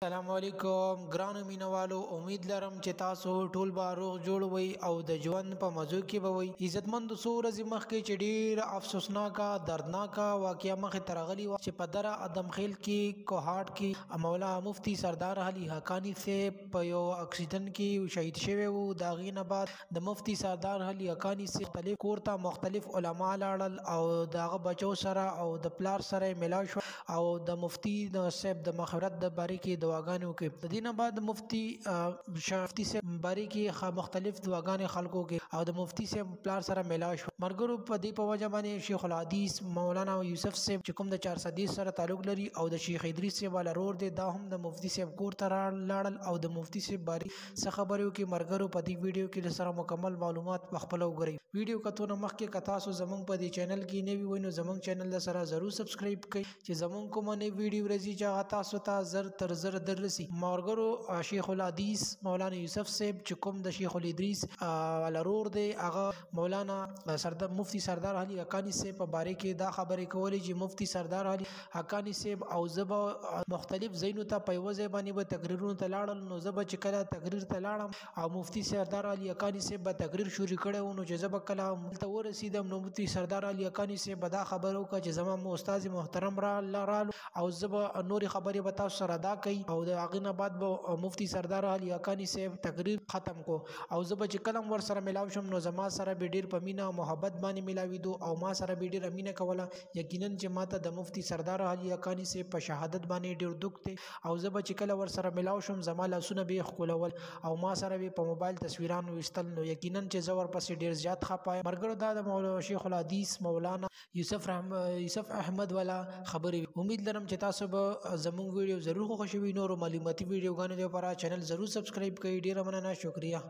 السلام علیکم ګرانو مینوالو، امید لرم چې تاسو ټول به روغ جوړ وئ او د ژوند په مزو کې به وئ. عزتمند، څو ورځې مخکې چې ډېره افسوسناکه دردناکه واقعه مخې ته راغلې وه چې په دره ادم خیل کې کوهاټ کې مولا مفتي سردار علي حقاني صاحب په یو اکسیډنټ کې شهید شوی وو. د هغې نه بعد د مفتي سردار علي حقاني صاحب مختلف کور ته مختلف علما لاړل او د هغه بچو سره او د پلار سره یې ملاو شو او د مفتي صاحب د مغفرت د بارې کې دعاګانې وکړې. د دې نه بعد مفتي مفتي صاحب بارې کې مختلف دعاګانې خلکو کې او د مفتي صاحب پلار سره ملاو شو. مرګرو، په دې په وجه باندې شیخ الحدیث مولانا یوسف صاحب چې کوم د چارسدې سره تعلق لري او د شیخ ادریس صاحب والا رور دی، دا هم د مفتي صاحب کور ته لاړل او د مفتي صاحب بارې څه خبرې وکړې. مرګرو، په دې ویډیو کې سره مکمل معلومات په خپله وګورئ. ویډیو کتو نه مخکې که تاسو زمونږ په دې چینل کې نوي وئ نو زمونږ چینل سره ضرور سبسکرایب کړئ چې زمونږ کومه نوې ویډیو راځي چې هغه تاسو ته زر تر زر دررسي. مرګرو، شیخ الحدیث مولانا یوسف صاحب چې کوم د شیخ الادریس والا رور دی، هغه مولانا سردار مفتي سردار علي حقاني صاحب په باره کې دا خبرې کولې چې مفتي سردار علي حقاني صاحب او زه به مختلف ځایونو ته په یوه ځای باندې به تقریرونو ته لاړل. نو زه به چې کله تقریر ته لاړم او مفتي سردار علي حقاني صاحب به تقریر شروع کړی و، نو چې زه به کله هلته ورسېدم نو مفتي سردار علي حقاني صاحب به دا خبره وکړه چې زما استاد محترم رالو او زه به نورې خبرې به تاسو سره ادا کوي. او د هغې نه بعد به مفتي سردار علي حقاني صاحب تقریر ختم کو او زه به چې کله هم ورسره ملاو شم نو زما سره به ډېر په مینه او محبت باندې ملاوېدو او ما سره به ډېره مینه کوله. یقینا چې ما ته د مفتي سردار علي حقاني صاحب په شهادت باندې ډېر دک دی او زه به چې کله ورسره ملاو شم زما لاسونه به یې ښکلول او ما سره به په موبایل تصویران ویستل، نو یقینا چې زه ورپسې ډېر زیات خفه یم. مرګرو، دا د مولانا شیخ الحدیث مولانا یوسف احمد والا خبرې. امید لرم چې تاسو به زمونږ ویډیو ضرور خوښ شوي. نورو معلوماتي ویډیوګانو لپاره چینل ضرور سبسکرایب کړئ. ډېره مننه، شکریه.